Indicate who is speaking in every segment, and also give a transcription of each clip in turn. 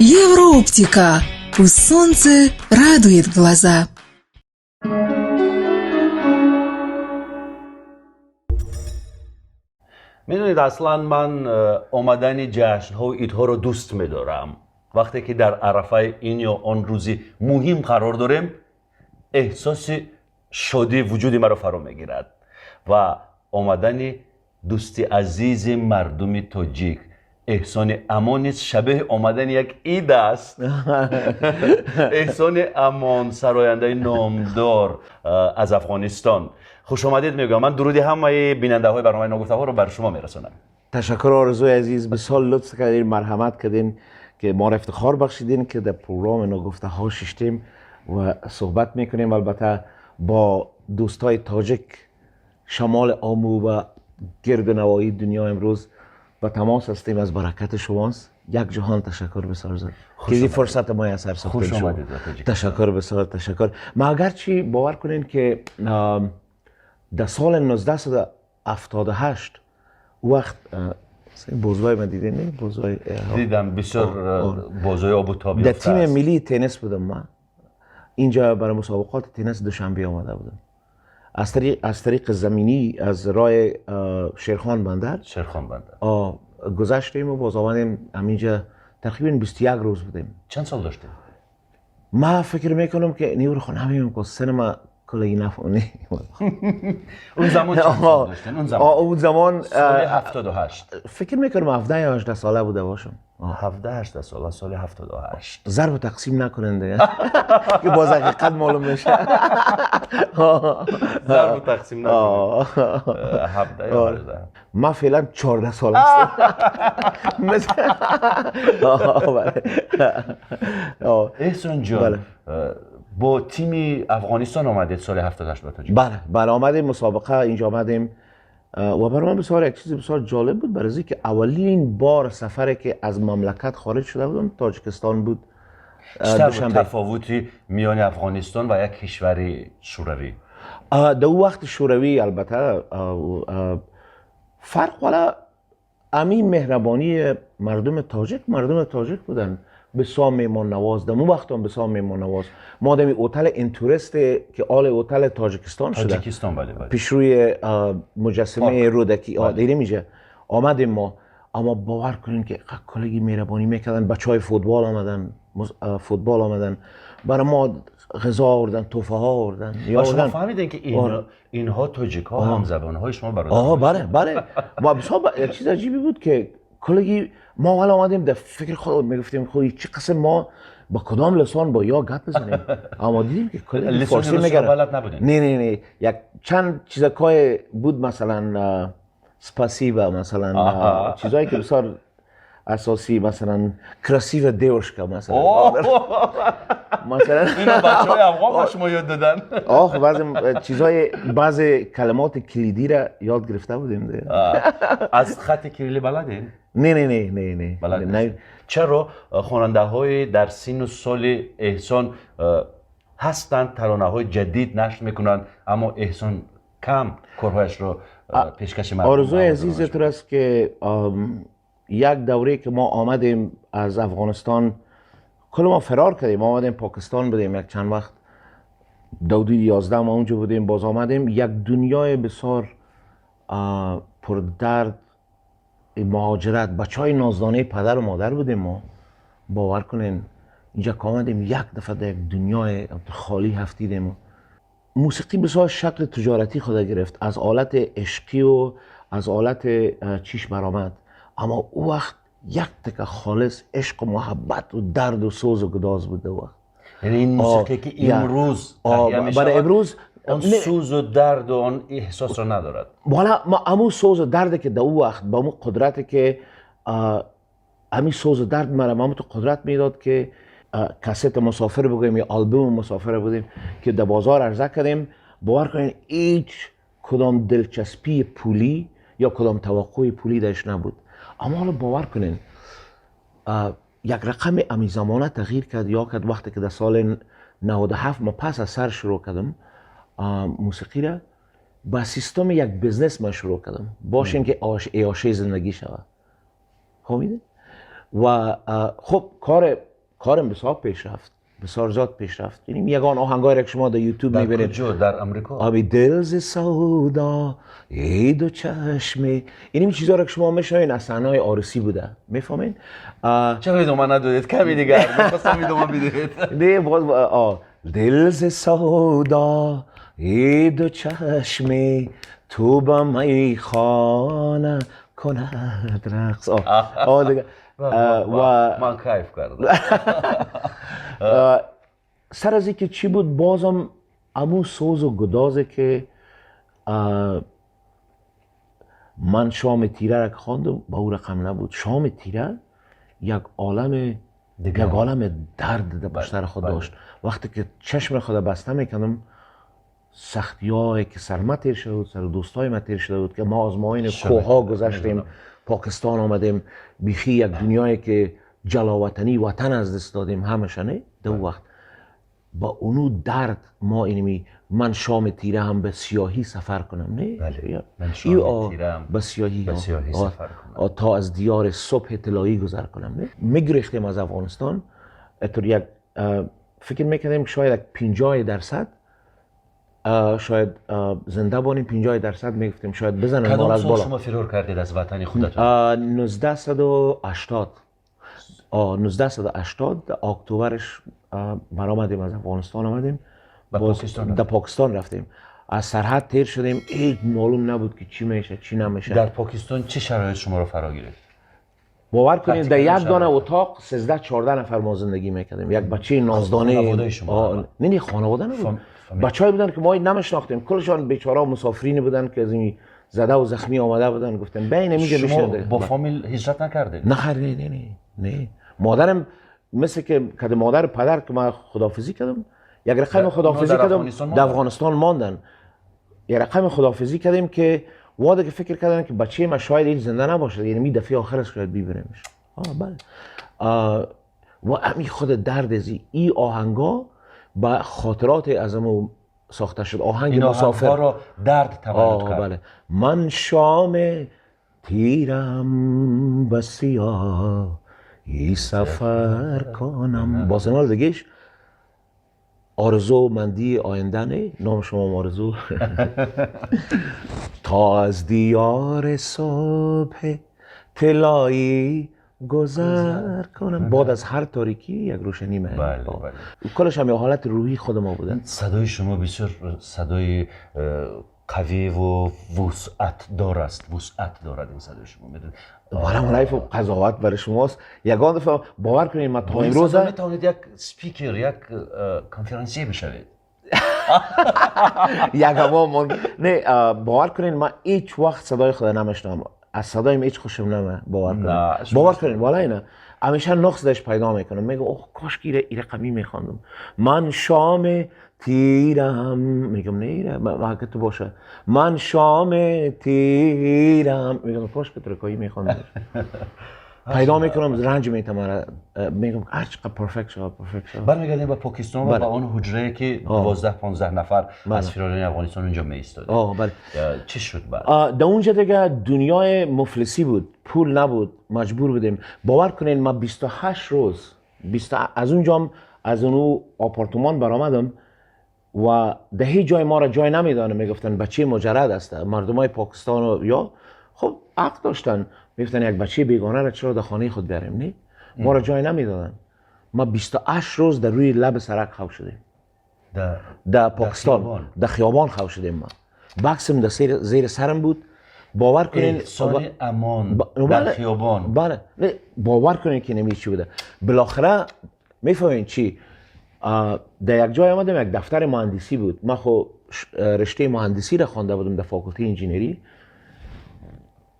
Speaker 1: Еврооптика. Пусть солнце радует глаза.
Speaker 2: Медонед, аслан ман омадани ҷашнҳову идҳоро дӯст медорам. Вақте ки дар арафаи ин ё он рӯзи муҳим қарор дорем, эҳсоси шодӣ вуҷуди маро фаро мегирад ва омадани дӯсти азизи мардуми тоҷик Эҳсони Амон низ шабеҳи омадани як ид аст. Эҳсони Амон, сарояндаи номдор аз Афғонистон, хушомадед мегӯям. Ман дуруди ҳамаи бинандаҳои барномаи Ногуфтаҳоро бар шумо мерасонам.
Speaker 3: Ташаккур, Орзуи азиз, бисёр лутф кардин, марҳамат кардин, ки моро ифтихор бахшидин, ки дар программи Ногуфтаҳо шиштем ва суҳбат мекунем, албатта, бо дӯстҳои тоҷик шамоли Омӯ ва гирду навоҳии дунё. Имрӯз ба тамос ҳастем, аз баракати шумост. Як ҷаҳон ташаккур бисёр зиёд, ки ин фурсат муяссар сохтед.
Speaker 2: Хуш омадед ба Тоҷикистон.
Speaker 3: Ташаккур бисёр, ташаккур. Ман агарчи бовар кунед, ки дар соли 1978 вақт бозиҳои ман дидед, не? Бозиҳои
Speaker 2: Дидам, бисёр бозиҳои обу тоб.
Speaker 3: Дар тими миллии теннис будам. Ман инҷа барои мусобиқоти теннис Душанбе омада будам, аз тариқи заминӣ, аз роҳи Шерхон Бандар.
Speaker 2: Шерхон Бандар.
Speaker 3: Гузаштем ва боз омадем. Ҳаминҷа тақрибан 21 рӯз будем.
Speaker 2: Чанд сол доштед?
Speaker 3: Ман фикр мекунам, ки نیور خو نمی‌دونم که سن ما کلی نفهمی.
Speaker 2: اون زمان چند سال داشتین اون زمان؟
Speaker 3: اون زمان
Speaker 2: سال 78.
Speaker 3: فکر میکنم 17 یا 18 ساله بوده باشم.
Speaker 2: 17 18 ساله، سال 78.
Speaker 3: ضرب و تقسیم نکنن دیگه، که باز حقیقت معلوم میشه.
Speaker 2: ضرب و تقسیم نکنن، 17 یا 18.
Speaker 3: من فعلا 14 سال هستم. بله.
Speaker 2: احسان جان، با تیمی افغانستان آمدید سال 78 به تاجیکستان؟
Speaker 3: بله بله، آمدیم مسابقه اینجا آمدیم و برای من بسیار یک چیز بسیار جالب بود، برای که اولین بار سفری که از مملکت خارج شده بودم تاجیکستان بود.
Speaker 2: چطور تفاوتی میان افغانستان و یک کشور شوروی؟
Speaker 3: در وقت شوروی البته فرق والا امین مهربانی مردم تاجیک، مردم تاجیک بودن بسیار میمان نواز. در وقت هم بسیار میمان نواز. ما دمی هتل اینتورست که آل هتل تاجیکستان شده.
Speaker 2: تاجیکستان، بله بله.
Speaker 3: پیش روی مجسمه رودکی دیره میشه آمدیم ما. اما باور کنین که کلگی مهربانی میکردن. بچه های فوتبال آمدن، فوتبال آمدن، برای ما غذا آوردن، تحفه ها آوردن.
Speaker 2: شما فهمیدین که اینها تاجیک ها هم زبان های شما برادر؟
Speaker 3: آه، بله بله. و بسیار یک چیز عجیبی بود که کلگی ما اول آمدیم در فکر خود میگفتیم خب چه قسم ما با کدام لسان با یا گپ بزنیم، اما دیدیم که کلی فارسی میگن.
Speaker 2: بلد نبودین؟
Speaker 3: نه نه نه، یک چند چیزکای بود، مثلا спасибо، مثلا چیزایی که بسیار اساسی، مثلا красивая девушка، مثلا مثلا
Speaker 2: اینو بچهای افغان با شما یاد دادن؟
Speaker 3: آه، بعضی چیزای، بعضی کلمات کلیدی را یاد گرفته بودیم دیگه.
Speaker 2: از خط کریلی بلدین؟
Speaker 3: نه نه نه نه نه.
Speaker 2: بلد
Speaker 3: نه.
Speaker 2: چرا خواننده های در سن و سال احسان هستند، ترانه های جدید نشر میکنند، اما احسان کم کارهایش را پیشکش مردم
Speaker 3: آرزوی عزیز تو است که یک دوره که ما آمدیم از افغانستان، کل ما فرار کردیم، آمدیم پاکستان بودیم یک چند وقت، حدود 11 ما اونجا بودیم. باز آمدیم، یک دنیای بسیار پردرد مهاجرت، بچه های نازدانه پدر و مادر بودیم ما. باور کنین، اینجا که آمدیم یک دفعه در یک دنیای خالی هفتیدیم. موسیقی بسیار شکل تجارتی خود گرفت، از حالت عشقی و از حالت چیش برآمد، اما او وقت یک تکه خالص عشق و محبت و درد و سوز و گداز بود وقت.
Speaker 2: یعنی این موسیقی که امروز
Speaker 3: برای امروز
Speaker 2: آن سوز و درد و آن احساس را ندارد.
Speaker 3: والا ما امو سوز و درد که در او وقت با امو قدرت که همین سوز و درد مرا امو تو قدرت میداد که کست مسافر بگویم یا آلبوم مسافر بودیم که در بازار عرضه کردیم، باور کنین هیچ کدام دلچسپی پولی یا کدام توقع پولی درش نبود. اما حالا باور کنین، یک رقم امی زمانه تغییر کرد یا کرد. وقتی که در سال 97 ما پس از سر شروع کردم موسیقی را، با سیستم یک business من شروع کردم، باشین که اعاشه زندگی شود، فهمیده؟ و خب کار کارم بسیار پیش رفت، بسیار زیاد پیش رفت. یعنی یگان آهنگایی که شما در یوتیوب میبینید.
Speaker 2: در کجا؟ در امریکا؟
Speaker 3: آبی دل ز سودا ای دو چشمی، این چیزا رو که شما میشنوین از صحنه‌های عروسی بوده، میفهمین؟
Speaker 2: چرا ادامه ندادید؟ کمی دیگر می‌خواستم ادامه بدید.
Speaker 3: نه باز دل ز سودا ای دو چشمی تو به میخانه کند رقص. دیگه و
Speaker 2: من کیف کردم.
Speaker 3: سر از اینکه چی بود، بازم امو سوز و گدازه که من شام تیره را که خواندم با او رقم نبود. شام تیره یک عالم یک عالم درد در پشت خود داشت. وقتی که چشم خود بسته میکردم، سختی که سر ما تیر شده بود، سر دوستای ما تیر شده بود که ما از ماین کوه گذشتیم، پاکستان آمدیم، بیخی یک دنیایی که جلاوطنی وطن از دست دادیم همشه. نه دو وقت با اونو درد ما اینمی من شام تیره هم به سیاهی سفر کنم. نه
Speaker 2: بله. من شام تیره هم
Speaker 3: به سیاهی
Speaker 2: سفر کنم
Speaker 3: تا از دیار صبح طلایی گذر کنم. نه میگریختیم از افغانستان، اتور یک فکر میکردیم شاید 50% شاید زنده بانیم، 50% میگفتیم شاید بزنن ما از بالا.
Speaker 2: کدام سال شما فرار کردید از وطن خودتون؟
Speaker 3: 1980. 1980 اکتبرش برآمدیم از افغانستان، آمدیم در پاکستان رفتیم، از سرحد تیر شدیم، هیچ معلوم نبود که چی میشه چی نمیشه.
Speaker 2: در پاکستان چه شرایط شما رو فرا گرفت؟
Speaker 3: باور کنید در یک دانه اتاق 13-14 نفر ما زندگی میکردیم. یک بچه نازدانه.
Speaker 2: خانواده شما؟
Speaker 3: نه خانواده نبود، بچه‌ای بودن که ما نمیشناختیم، کلشان بیچاره مسافرین بودن که از این زده و زخمی آمده بودن. گفتن بین اینجا
Speaker 2: بشینید. با فامیل هجرت نکردید؟
Speaker 3: نه نه نه نه. مادرم مثل که مادر پدر که من خداحافظی کردم، یک رقم خداحافظی کردم، در افغانستان ماندن. یک رقم خداحافظی کردیم که واده که فکر کردن که بچه ما شاید این زنده نباشه، یعنی می دفعه آخر است شاید ببینیمش. بله. و امی خود درد از این آهنگا با خاطرات از امو ساخته شد. آهنگ
Speaker 2: این
Speaker 3: مسافر
Speaker 2: آهنگ‌ها رو درد تولد کرد.
Speaker 3: بله. من شام تیرم به سیاهی سفر کنم. باز اینال دیگهش آرزو مندی آینده، نه نام شما آرزو. تا از دیار صبح طلایی گذر کنم. بعد از هر تاریکی یک روشنی میاد.
Speaker 2: بله بله.
Speaker 3: کلش هم حالت روحی خود ما بوده.
Speaker 2: صدای شما بسیار صدای قوی و وسعت دار است، وسعت دارد این صدای شما. میدونید
Speaker 3: والا life قضاوت برای شماست. یگان دفعه باور کنید من تا امروز
Speaker 2: میتونید یک سپیکر، یک کنفرانسیه بشوید.
Speaker 3: یک هوا نه باور کنید من هیچ وقت صدای خود نمیشنوم، از صدایم هیچ خوشم نمیاد. باور کنید، باور کنید والا اینا همیشه نقص داشت پیدا میکنم، میگم اوه کاش که این رقمی میخواندم. من شام تیرم، میگم نه ایره ما تو باشه. من شام تیرم، میگم کاش که ترکایی میخواندم. پیدا میکنم رنج میتم، میگم هر چقدر perfect شد، perfect شد.
Speaker 2: برمیگردیم به پاکستان و به آن حجره که 12-15 نفر از فراریان افغانستان اونجا می ایستاد.
Speaker 3: بله.
Speaker 2: چه شد بعد؟
Speaker 3: در اونجا دیگه دنیای مفلسی بود، پول نبود، مجبور بودیم. باور کنین ما 28 روز از اونجا از اونو آپارتمان برآمدم و ده هیچ جای ما را جای نمیدانم. میگفتن بچه مجرد است، مردمای پاکستان و یا خب عقل داشتن، میگفتن یک بچه بیگانه را چرا در خانه خود بیاریم؟ نه ما را جای نمیدادن. ما 28 روز در روی لب سرک خواب شدیم، در پاکستان در خیابان خواب شدیم. ما بکسم در زیر سرم بود. باور کنین
Speaker 2: احسان امان در خیابان.
Speaker 3: بله باور کنین که نمی چی بوده. بالاخره میفهمین چی، در یک جای آمدم، یک دفتر مهندسی بود. من خب رشته مهندسی را خوانده بودم در فاکولته انجینری.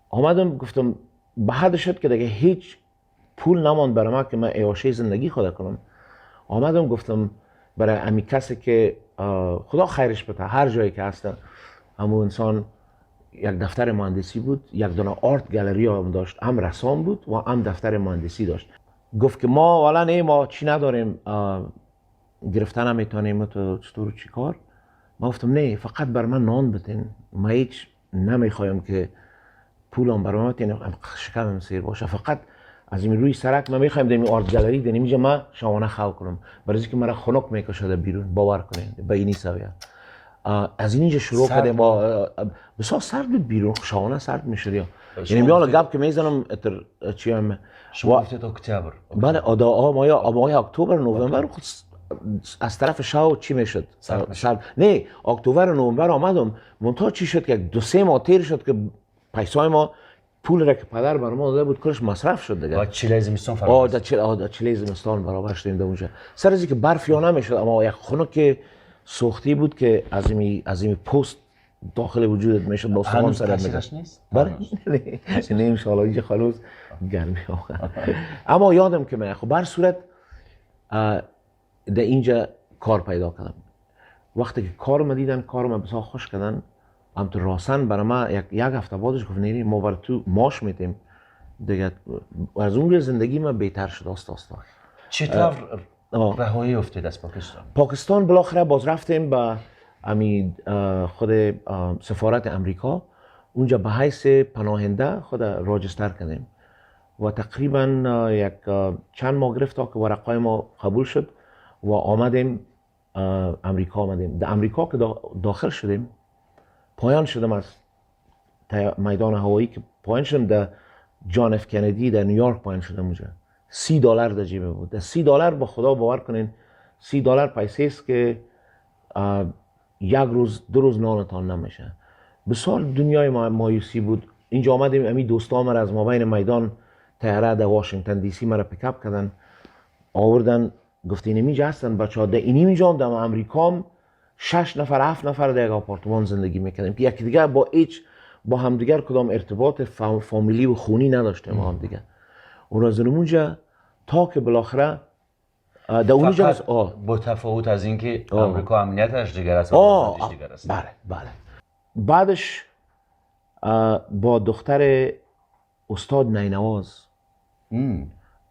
Speaker 3: آمدم گفتم به حد شد که دیگه هیچ پول نماند برای من که من اعاشه زندگی خود کنم. آمدم گفتم برای امی کسی که خدا خیرش بده هر جایی که هستن، همون انسان یک دفتر مهندسی بود، یک دونه آرت گالری هم داشت، هم رسام بود و هم دفتر مهندسی داشت. گفت که ما والا نه، ما چی نداریم، گرفتن نمیتونیم، تو چطور چی کار؟ ما گفتم نه، فقط بر من نان بتین، ما هیچ نمیخوایم که پولم برای من بتین، شکمم سیر باشه، فقط از این روی سرک ما میخوایم در این art gallery در اینجا ما شوانه خو کنم، برای اینکه مرا خنک میکشه بیرون، باور کنین به اینی سویه. از اینجا شروع کردیم. با بسیار سرد بود بیرون، شوانه سرد میشد. یعنی میالا گپ که میزنم اتر چی هم.
Speaker 2: شما گفتید اکتبر.
Speaker 3: بله، آدا ماه اکتبر نوامبر خود از طرف شو چی میشد؟ سرد. نه، اکتبر و نوامبر آمدم، منتها چی شد که 2-3 ماه تیر شد که پیسای ما، پول را که پدر بر ما داده بود، کلش مصرف شد دیگه.
Speaker 2: و چله زمستان فرار.
Speaker 3: در چله زمستان برابر شدیم در اونجا. سر از که برف یا نمیشد، اما یک خنک سوختی بود که از این پوست داخل وجودت میشد، با
Speaker 2: استخوان سرت میشد. نیست؟
Speaker 3: بله، نه ان شاء الله اینجا خلاص گرمی. اما یادم که من خب بر صورت در اینجا کار پیدا کردم. وقتی که کار ما دیدن، کار ما بسیار خوش کردن، هم تو راسن برای ما یک هفته بعدش گفت نیری ما برای تو ماش میتیم دیگه. از اون زندگی ما بهتر شد آستا آستا.
Speaker 2: چطور رهایی افتید از پاکستان؟
Speaker 3: پاکستان بالاخره باز رفتیم به امی خود سفارت امریکا، اونجا به حیث پناهنده خود register کردیم و تقریبا یک چند ماه گرفت تا که ورقای ما قبول شد و آمدیم امریکا. آمدیم در امریکا که داخل شدیم، پایان شدم از میدان هوایی که پایان شدم، در جان اف کندی در نیویورک پایان شدم. اونجا $30 در جیب بود. در $30، با خدا باور کنین، $30 پیسه است که یک روز دو روز نانتان نمیشه. بسیار دنیای ما مایوسی بود. اینجا آمدیم، امی دوستا مرا از مابین میدان طیاره در واشنگتن دی سی مرا pick up کردن آوردن، گفت اینجا هستن بچه ها. در اینجا هم در امریکا 6 نفر 7 نفر در یک آپارتمان زندگی میکردیم که یکی دیگه با هیچ با همدیگر کدام ارتباط فامیلی و خونی نداشتیم با همدیگه. اون از اونجا تا که بالاخره در اونجا
Speaker 2: با تفاوت از اینکه امریکا امنیتش دیگر است و دیگر است.
Speaker 3: بله بله. بعدش با دختر استاد نینواز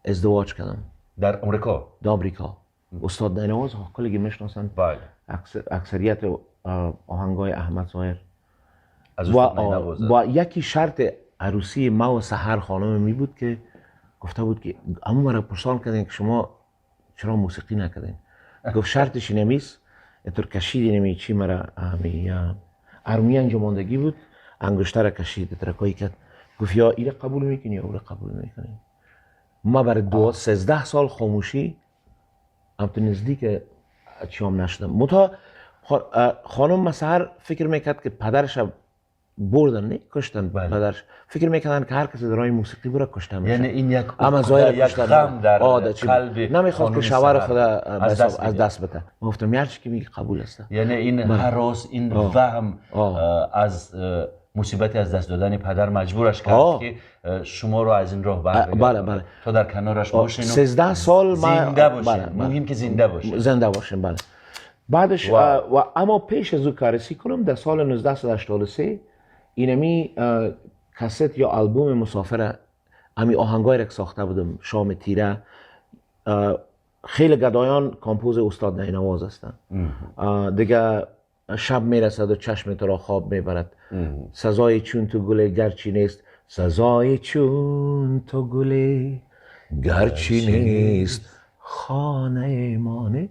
Speaker 3: ازدواج کردم.
Speaker 2: در امریکا؟
Speaker 3: در امریکا. استاد نینواز ها کلگی میشناسن.
Speaker 2: بله.
Speaker 3: اکثریت آهنگای احمد ظاهر
Speaker 2: از استاد نینواز.
Speaker 3: با یکی شرط عروسی ما و سحر خانم می بود که گفته بود که امو مرا پرسان کردن که شما چرا موسیقی نکردین؟ گفت شرطش اینمیست، اینطور کشید اینمی چی مرا ارمی انجاماندگی بود، انگشتر کشید ترکایی کرد، گفت یا ایره قبول میکنی یا او قبول میکنی. ما برای 13 سال خاموشی هم تو نزدیک چیام نشدم. منتها خانم سحر فکر میکرد که پدرش بردن، نه کشتن. بله. پدرش فکر میکردن که هر کسی در راه موسیقی بره کشته میشه،
Speaker 2: یعنی این یک یک غم در قلب
Speaker 3: نمیخواست که شوهر خود از دست بده. گفتم هر چی که میگی قبول است.
Speaker 2: یعنی این هراس، این وهم از مصیبت از دست دادن پدر مجبورش کرد که شما رو از این راه برداره.
Speaker 3: بله بله.
Speaker 2: تا در کنارش باشین،
Speaker 3: 13 سال
Speaker 2: زنده باشین. مهم که زنده باشین.
Speaker 3: زنده باشین. بله. بعدش و اما پیش از او کارسی کنم در سال 1983 اینمی کست یا آلبوم مسافر، امی آهنگای را که ساخته بودم، شام تیره، خیلی گدایان compose استاد نینواز هستن دیگه. شب میرسد و چشم تو را خواب میبرد، سزای چون تو گل گرچی نیست، سزای چون تو گل گرچی نیست خانه مانه.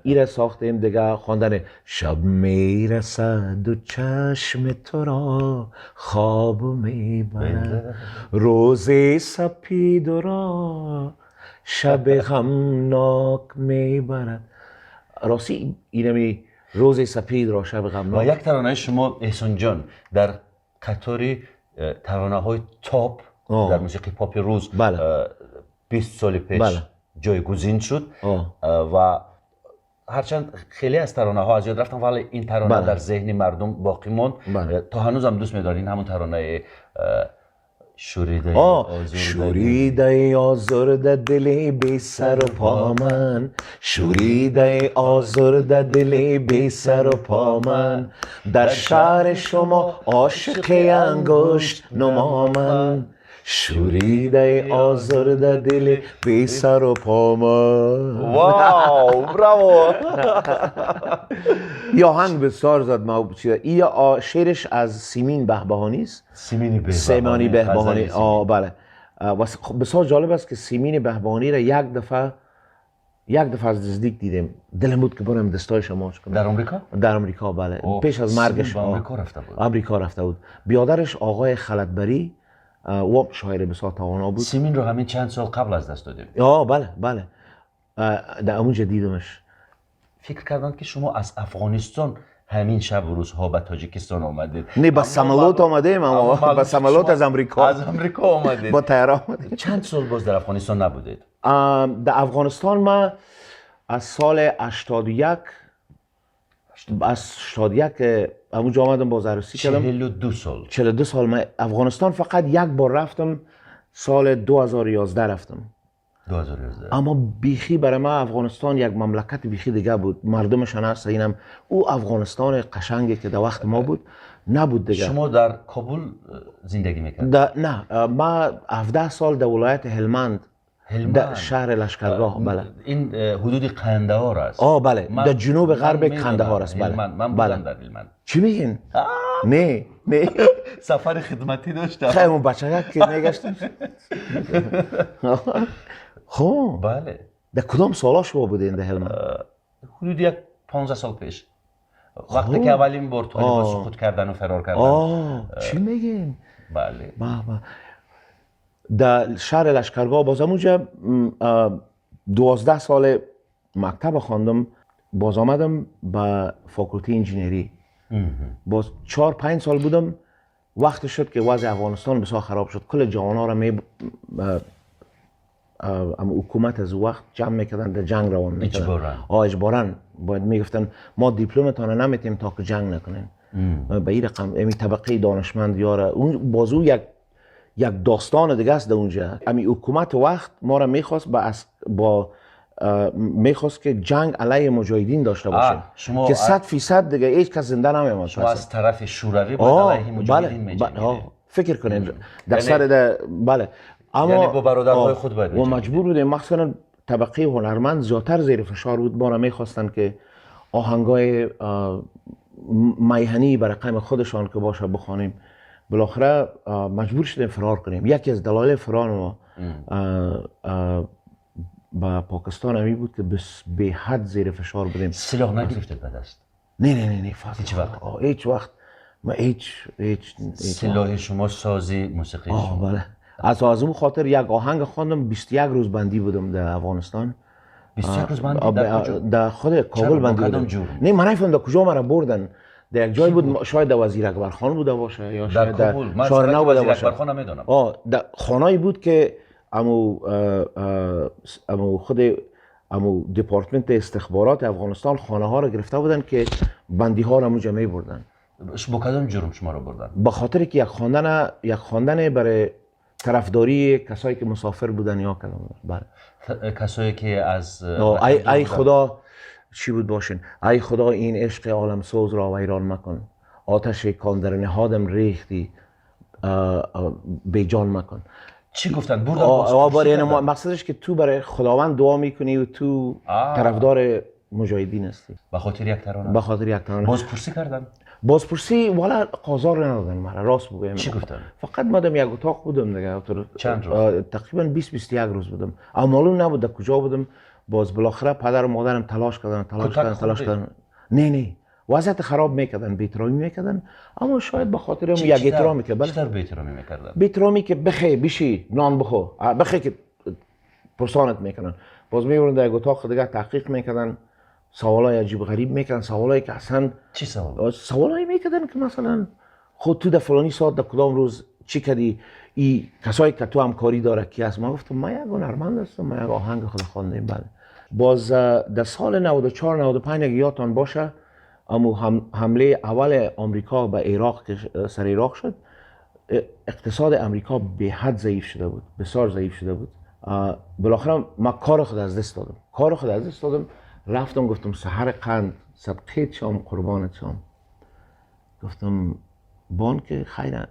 Speaker 3: ایره ساختیم دیگه. خواندن شب میرسد و چشم تو را خواب میبرد، روز سپید را شب غمناک میبرد. راستی اینمی روز سپید را شب غمناک.
Speaker 2: و یک ترانه شما احسان جان در قطار ترانه های top در موسیقی پاپ روز 20 سال پیش جایگزین شد و هرچند خیلی از ترانه ها از یاد رفتن ولی این ترانه در ذهن مردم باقی موند. تا هنوز هم دوست می‌دارین همون ترانه شوریده
Speaker 3: شوریده آزرده دل بی سر و پا من، شوریده آزرده دل بی سر و پا من، در شهر شما عاشق انگشت نما من، شوریده آزرده دل بی سر و پا من.
Speaker 2: wow، براوو.
Speaker 3: یا آهنگ بسیار زد ما. این شعرش از سیمین بهبهانی است.
Speaker 2: سیمین بهبهانی.
Speaker 3: بله. بسیار جالب است که سیمین بهبانی را یک دفعه از نزدیک دیدیم. دلم بود که برم دستایش ماچ کنم.
Speaker 2: در آمریکا؟
Speaker 3: در آمریکا بله. پیش از مرگش
Speaker 2: آمریکا رفته بود.
Speaker 3: آمریکا رفته بود. بیادرش آقای خلدبری و شاعر بسیار توانا بود.
Speaker 2: سیمین رو همین چند سال قبل از دست دادیم.
Speaker 3: بله بله. در اونجا دیدمش.
Speaker 2: فکر کردم که شما از افغانستان همین شب و روزها به تاجیکستان آمدید.
Speaker 3: نه با سملوت آمدیم، اما با سملوت از امریکا.
Speaker 2: از امریکا آمدید.
Speaker 3: با طیاره آمدیم.
Speaker 2: چند سال باز در افغانستان نبودید؟
Speaker 3: در افغانستان ما از سال 81 از 81 همونجا آمدم، باز عروسی کردم.
Speaker 2: 42 سال.
Speaker 3: 42 سال من افغانستان فقط یک بار رفتم، سال 2011 رفتم.
Speaker 2: 2011.
Speaker 3: اما بیخی برای من افغانستان یک مملکت بیخی دیگه بود، مردمش هست اینم او افغانستان قشنگی که در وقت ما بود نبود دیگه.
Speaker 2: شما در کابل زندگی میکردید؟
Speaker 3: نه، ما 17 سال در ولایت هلمند، در شهر لشکرگاه. بله.
Speaker 2: این حدود قندهار است.
Speaker 3: بله، در جنوب غرب قندهار است. بله.
Speaker 2: من بودم در هلمند.
Speaker 3: چی میگین؟ نه نه،
Speaker 2: سفر خدمتی داشتم.
Speaker 3: خیلی اون بچه‌ها که میگشتم. خب
Speaker 2: بله.
Speaker 3: در کدام سالا شما بودین در هلمند؟
Speaker 2: حدود یک 15 سال پیش، وقتی که اولین بار طالبان سقوط کردن و فرار کردن.
Speaker 3: چی میگین؟
Speaker 2: بله.
Speaker 3: در شهر لشکرگاه باز اونجا 12 سال مکتب خواندم، باز آمدم به فاکولته انجینری. باز 4-5 سال بودم. وقت شد که وضع افغانستان بسیار خراب شد. کل جوان‌ها را حکومت از وقت جمع میکردن، در جنگ روان میکردن.
Speaker 2: اجباراً.
Speaker 3: اجباراً باید میگفتن ما دیپلمتان نمیتیم تا که جنگ نکنین. به این رقم امی طبقه دانشمند یاره اون بازو یک داستان دیگه است در اونجا. امی حکومت وقت ما را میخواست با میخواست که جنگ علیه مجاهدین داشته باشه که 100% دیگه هیچ کس زنده نمیماند.
Speaker 2: شما از طرف شوروی باید علیه مجاهدین میجنگیدید.
Speaker 3: فکر کنید در سر بله.
Speaker 2: اما یعنی با برادرهای خود باید
Speaker 3: و مجبور بودیم. مخصوصا طبقه هنرمند زیادتر زیر فشار بود. ما را میخواستن که آهنگای میهنی برای قیم خودشان که باشه بخوانیم. بالاخره مجبور شدیم فرار کنیم. یکی از دلایل فرار ما به پاکستان همی بود که به حد زیر فشار بودیم.
Speaker 2: سلاح نگرفتید به دست؟
Speaker 3: نه نه نه نه،
Speaker 2: هیچ وقت.
Speaker 3: هیچ وقت. ما هیچ
Speaker 2: سلاح شما سازی موسیقی شما.
Speaker 3: بله. از اون خاطر یک آهنگ خواندم. 21 روز بندی بودم در افغانستان.
Speaker 2: 21 روز بندی در کجا؟
Speaker 3: در خود کابل بندی بودم. نه من نفهمیدم در کجا مرا بردن. در یک جای بود، شاید در وزیر اکبر خان بوده باشه یا شاید
Speaker 2: در
Speaker 3: شهر نو بوده باشه.
Speaker 2: وزیر اکبر خان نمیدونم.
Speaker 3: در خانه‌ای بود که امو خود امو دپارتمنت استخبارات افغانستان خانه ها را گرفته بودن که بندی ها را اونجا می بردن.
Speaker 2: با کدام جرم شما را بردن؟
Speaker 3: به خاطر که یک خواندن برای طرفداری کسایی که مسافر بودن یا کدام. بله.
Speaker 2: کسایی که از
Speaker 3: ای خدا چی بود باشین؟ ای خدا این عشق عالم سوز را ویران مکن، آتش کان در نهادم ریختی بیجان مکن.
Speaker 2: چی گفتن؟ بردن
Speaker 3: یعنی مقصدش که تو برای خداوند دعا میکنی و تو طرفدار مجاهدین هستی.
Speaker 2: به خاطر یک ترانه.
Speaker 3: به خاطر یک ترانه.
Speaker 2: بازپرسی کردن؟
Speaker 3: بازپرسی والا قازار ندادن مرا، راست بگویم.
Speaker 2: چی گفتن؟
Speaker 3: فقط مادم یک اتاق بودم دیگه.
Speaker 2: چند روز؟
Speaker 3: تقریبا 20-21 روز بودم. اما معلوم نبود در کجا بودم. باز بالاخره پدر و مادرم تلاش کردن. نه وضعیت خراب میکردن، بی‌احترامی میکردن، اما شاید به خاطر یک احترامی که
Speaker 2: بله. چطور بی‌احترامی میکردن؟
Speaker 3: بی‌احترامی که بخی بشی نان بخو، بخی که پرسانت میکنن. باز میبرن در یک اتاق دیگه تحقیق میکردن، سوالای عجیب غریب میکردن، سوالایی که اصلا
Speaker 2: چی سوال؟
Speaker 3: سوالایی میکردن که مثلا خود تو در فلانی ساعت در کدام روز چی کردی، ای کسایی که تو همکاری داره کی هست. ما گفتم من یک هنرمند هستم، من یک آهنگ خود خواندیم. بله. باز در سال 94 95 اگه یادتان باشه، امو حمله اول آمریکا به عراق که سر عراق شد، اقتصاد امریکا به حد ضعیف شده بود، بسیار ضعیف شده بود. بالاخره ما کار خود از دست دادم، رفتم گفتم سحر قند صدقه شام قربانت شام. گفتم بان که خیر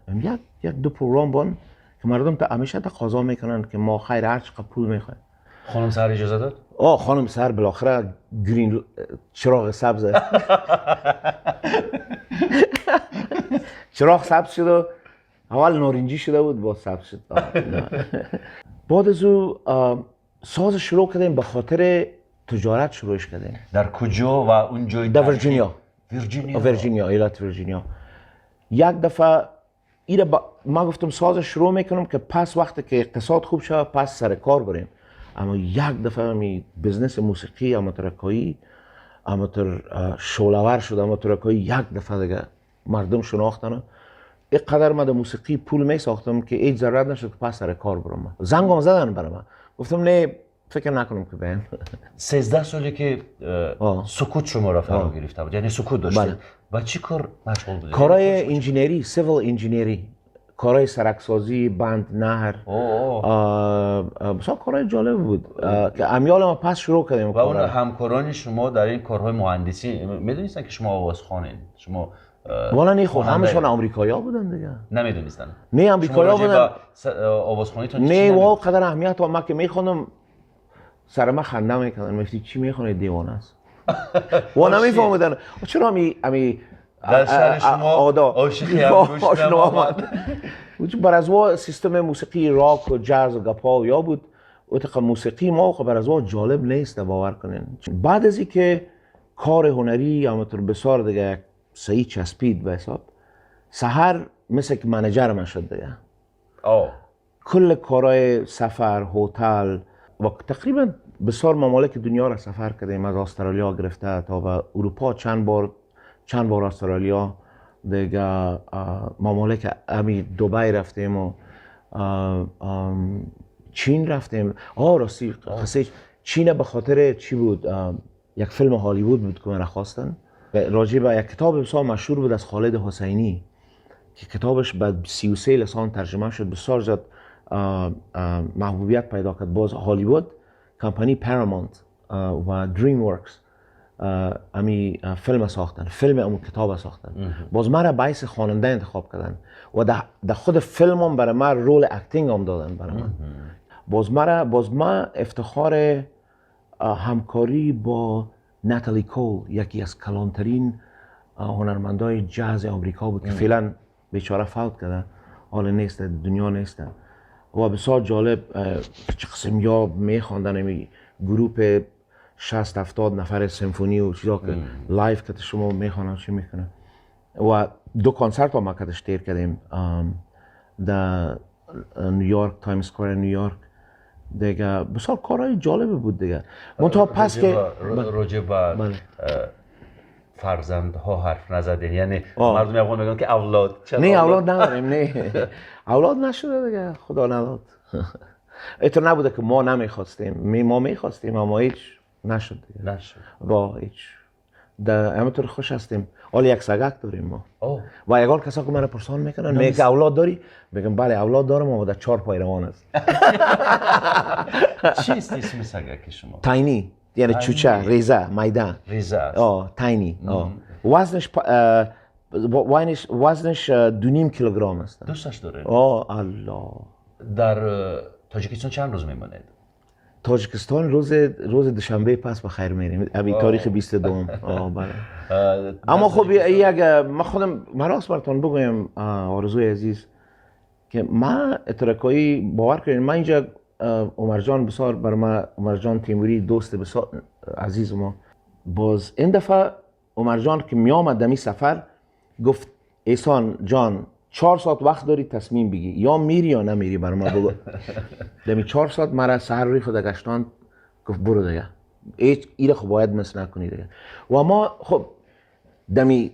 Speaker 3: یک دو پروگرام بان که مردم تا همیشه تقاضا میکنن که ما خیر هر چقدر پول میخوایم.
Speaker 2: خانم سحر اجازه داد؟
Speaker 3: خانم سحر بالاخره گرین چراغ سبز چراغ سبز شد و اول نارنجی شده بود، باز سبز شد. بعد از او ساز شروع کردیم، به خاطر تجارت شروعش کردیم.
Speaker 2: در کجا و اونجای؟
Speaker 3: در ویرجینیا.
Speaker 2: ویرجینیا.
Speaker 3: ویرجینیا، ایالت ویرجینیا. یک دفعه ایره ما گفتم ساز شروع میکنم که پس وقتی که اقتصاد خوب شود پس سر کار بریم. اما یک دفعه می business موسیقی اما ترکایی اما تر شعله‌ور شد، اما ترکایی یک دفعه دیگه مردم شناختن. اینقدر ما در موسیقی پول می ساختم که هیچ ضرورت نشد که پس سر کار برم. زنگ هم زدن برای من، گفتم نه، فکر نکنم که بیایم.
Speaker 2: 13 سالی که سکوت شما را فرا گرفته بود، یعنی سکوت داشتید.
Speaker 3: بله.
Speaker 2: و چی کار مشغول بودید؟
Speaker 3: کارهای انجینری، civil engineering، کارهای سرکسازی، بند، نهر.
Speaker 2: اوه.
Speaker 3: بسیار کارهای جالب بود که امیال ما پس شروع کردیم.
Speaker 2: و اون همکاران شما در این کارهای مهندسی میدونستن که شما آوازخوانین؟ شما
Speaker 3: والا نه، خب
Speaker 2: خواننده
Speaker 3: همشون آمریکایی‌ها بودن دیگه.
Speaker 2: نمیدونستن؟
Speaker 3: نه، آمریکایی‌ها بودن.
Speaker 2: آوازخوانیتون
Speaker 3: نه، واو قدر اهمیت و ما که میخوندم سر ما خنده میکردن، میگفتی چی میخونی، دیوانه است. و نمیفهمیدن چرا امی
Speaker 2: در سر شما عاشقی انگشت
Speaker 3: آشنا
Speaker 2: آمد.
Speaker 3: آمد. بر از وا سیستم موسیقی راک و جاز و گپا و یا بود و تق موسیقی ما خب بر از وا جالب نیست، باور کنین. بعد از اینکه کار هنری یا متر بسیار دیگه صحیح چسبید به حساب، سحر مثل که manager من شد دیگه. کل کارهای سفر، هتل و تقریبا بسیار ممالک دنیا را سفر کردیم، از استرالیا گرفته تا به اروپا، چند بار، چند بار استرالیا دیگه، ممالک امی دبی رفتیم و چین رفتیم. راستی قصه چین به خاطر چی بود؟ یک فیلم هالیوود بود که مرا خواستن، راجع به یک کتاب بسیار مشهور بود از خالد حسینی که کتابش به 33 لسان ترجمه شد، بسیار زیاد محبوبیت پیدا کرد. باز هالیوود، کمپانی پارامونت و دریم ورکس امی فیلم ساختن، فیلم امو کتاب ساختن. باز مرا به حیث خواننده انتخاب کردن و در خود فیلم هم برای من role acting هم دادن برای من. باز ما افتخار همکاری با ناتالی کول، یکی از کلانترین هنرمندای جاز آمریکا بود که فعلا بیچاره فوت کرده، حال نیست، دنیا نیست. و بسیار جالب چه قسم یا میخواندن امی گروپ 60-70 نفر سمفونی و چیزا که live که شما میخوانن چی میکنن. و دو کنسرت هم ما کتش تیر کردیم در نیویورک، Times Square نیویورک دیگه. بسیار کارهای جالب بود دیگه. منتها پس که
Speaker 2: راجع به فرزندها حرف نزدین، یعنی مردم افغان میگن که اولاد چرا؟
Speaker 3: نه، اولاد نداریم، نه، اولاد نشده دیگه، خدا نداد. اینطور نبوده که ما نمیخواستیم، ما میخواستیم اما هیچ نشد دیگه.
Speaker 2: نشد.
Speaker 3: با هیچ در همینطور خوش هستیم. حالا یک سگک داریم ما. و یگان کسا که مرا پرسان میکنن، میگه اولاد داری؟ میگم بله اولاد دارم اما در چهار پای روان است.
Speaker 2: چیست اسم سگک شما؟
Speaker 3: Tiny، یعنی چوچه، ریزه، میده.
Speaker 2: ریزه است.
Speaker 3: Tiny. وزنش 2.5 کیلوگرم است.
Speaker 2: دوستش داره؟
Speaker 3: آه الله.
Speaker 2: در تاجیکستان چند روز میمانید؟
Speaker 3: تاجیکستان روز دوشنبه پس بخیر میریم، ابی تاریخ 22. بله. اما خب یک ما خودم من راست براتون بگویم آرزوی عزیز که ما اترکایی باور کنید، من اینجا عمر جان بسیار بر ما، عمر جان تیموری دوست بسیار عزیز ما، باز این دفعه عمر جان که می آمد دمی سفر گفت احسان جان 4 ساعت وقت داری تصمیم بگی یا میری یا نمیری، بر ما بگو. دمی 4 ساعت مرا سر روی خود گشتان گفت برو دیگه، هیچ ایره خب باید miss نکنی دیگه. و ما خب دمی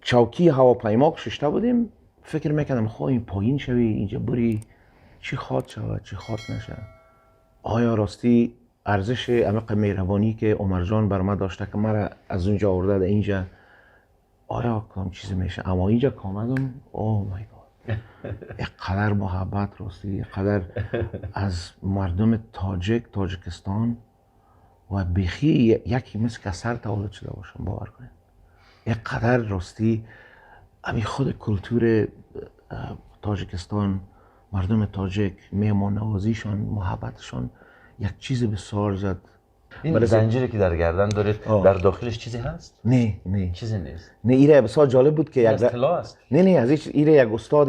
Speaker 3: چوکی هواپیما که ششته بودیم فکر میکردم خب این پایین شوی اینجا بری چی خواد شود چی خواد نشه، آیا راستی ارزش عمق مهربانی که عمر جان بر ما داشته که مرا از اونجا آورده در اینجا آیا کام چیزی میشه؟ اما اینجا که آمدم oh my God، اینقدر محبت، راستی اینقدر از مردم تاجیک، تاجیکستان و بیخی یکی مثل که سر تولد شده باشم، باور کنید اینقدر راستی امی خود کلتور تاجیکستان، مردم تاجیک، مهمان نوازیشان، محبتشان یک چیز بسیار زیاد
Speaker 2: Ин
Speaker 3: برای
Speaker 2: занҷире ки дар гардан доред, дар дохилаш чизе ҳаст?
Speaker 3: نه نه.
Speaker 2: Чизе нест.
Speaker 3: نه، ایره بسیار جالب بود که
Speaker 2: این
Speaker 3: یک
Speaker 2: از طلا است.
Speaker 3: نه نه، از هیچ. ایره یک استاد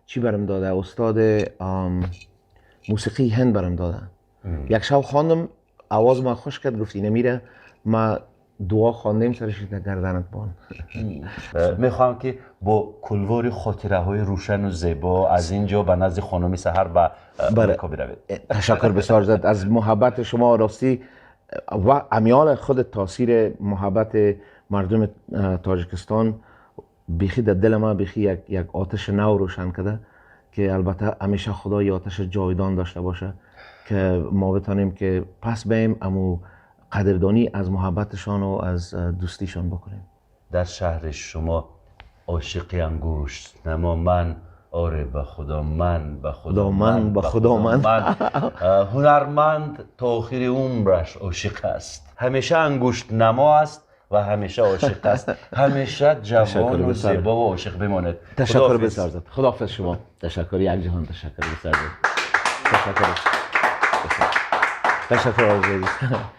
Speaker 3: چی برم داده، استاد موسیقی هند برم داده. یک شب خواندم، آواز ما خوش کرد، گفت اینه میره ما دعا خواندیم سرش در گردنت بان.
Speaker 2: Мехоҳам ки бо кулвори хотираҳои рӯшану зебо аз ин ҷо ба назди хонуми Саҳар ба
Speaker 3: بله.
Speaker 2: Амрико биравед.
Speaker 3: تشکر بسیار زیاد از محبت شما. راستی و امیال خود تاثیر محبت مردم تاجیکستان بیخی در دل ما بیخی یک آتش نو روشن کرده که البته همیشه خدا یه آتش جاودان داشته باشه که ما بتانیم که پس بیم امو قدردانی از محبتشان و از دوستیشان بکنیم.
Speaker 2: Дар шаҳри шумо ошиқи ангушт намо ман, оре, ба худо ман, ба худо.
Speaker 3: Худо ман, ба худо ман.
Speaker 2: Ҳунарманд то охири умраш ошиқ аст, ҳамеша ангушт намо аст ва ҳамеша ошиқ аст. Ҳамеша ҷавону
Speaker 3: بسیار.
Speaker 2: зебо ва ошиқ бимонед.
Speaker 3: تشکر
Speaker 2: Худоҳофиз.
Speaker 3: بسیار زیاد. خداحافظ شما. تشکر، یک جهان تشکر بسیار زیاد. تشکر، تشکر آرزو عزیز.